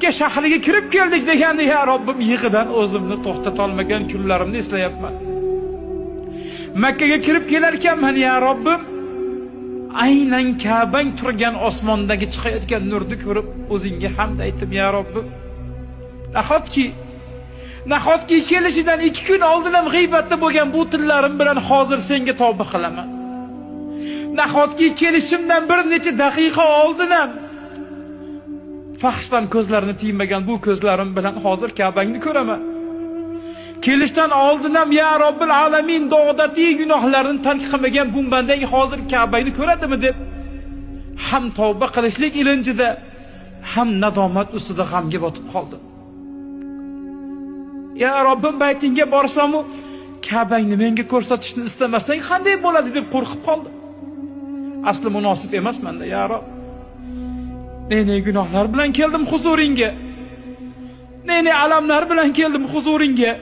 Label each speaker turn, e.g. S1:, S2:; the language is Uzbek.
S1: Makka shahriga kirib keldik deganda, ya Robbim, yig'idan o'zimni to'xtatolmagan kunlarimni eslayapman. Makkaga kirib kelar ekanman, ya Robbim, aynan Ka'bang turgan osmondagi chiqayotgan nurni ko'rib o'zingga hamd aytdim, ya Robbim. Nahotki kelishidan 2 kun oldin ham g'iybatda bo'lgan bu tillarim bilan hozir senga tavba qilaman. Nahotki kelishimdan bir necha daqiqa oldin ham fahshdan ko'zlarini tiymagan bu ko'zlarim bilan hozir Ka'bangni ko'raman. Kelishdan oldin ham, ya Robbil alamin, odatiy gunohlarini tark qilmagan bu bandang hozir Ka'bangni ko'radimi deb ham tavba qilishlik ilinjida, ham nadomat ustida g'amga botib qoldim. Ya Robbim, baytingga borsam-u Ka'bangni menga ko'rsatishni istamasang qanday bo'ladi deb qo'rqib qoldim. Asli munosib emasman-da, ya Rob. Ne-ne gunohlar bilan keldim huzuringga. Ne-ne alamlar bilan keldim huzuringga.